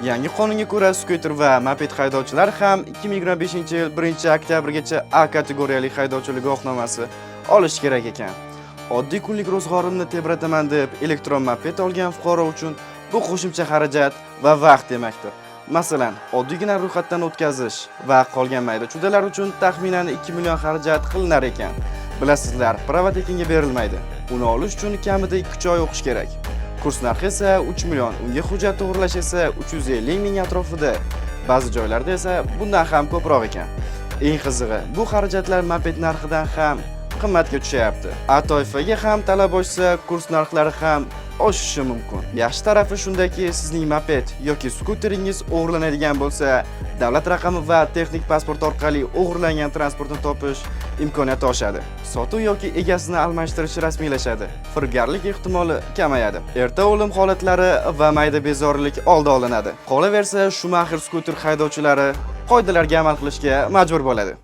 Yangi qonunga ko'ra, skuter va moped haydovchilari ham 2025-yil 1-oktyabrgacha A kategoriyali haydovchilik guvohnomasi olish kerak ekan. Oddiy kunlik ro'zg'orimni tebrataman deb elektron moped olgan fuqaro uchun bu qo'shimcha xarajat va vaqt demakdir. Masalan, oddiygina ro'yxatdan o'tkazish va qolgan mayda chudalar uchun taxminan 2 million xarajat qilinar ekan. Bilasizlar, права tekinga berilmaydi. Uni olish uchun kamida 2-3 oy o'qish kerak. Kurs narxi esa 3 million, unga hujjat to'g'rilash esa 350 ming atrofida. Ba'zi joylarda esa bundan ham ko'proq ekan. Eng qizig'i, bu xarajatlar moped narxidan ham qimmatga tushyapti. A toifaga ham talab oshsa, kurs narxlari ham oshishi mumkin. Yaxshi tarafi shundaki, sizning moped yoki skuteringiz o'g'irlanadigan bo'lsa, davlat raqami va texnik pasport orqali o'g'irlangan transportni topish imkoniyati oshadi. Sotuv yoki egasini almashtirish rasmiylashadi. Firibgarlik ehtimoli kamayadi. Erta o'lim holatlari va mayda bezorilik oldi olinadi. Qolaversa, Shumaxer skuter haydovchilari qoidalarga amal qilishga majbur bo'ladi.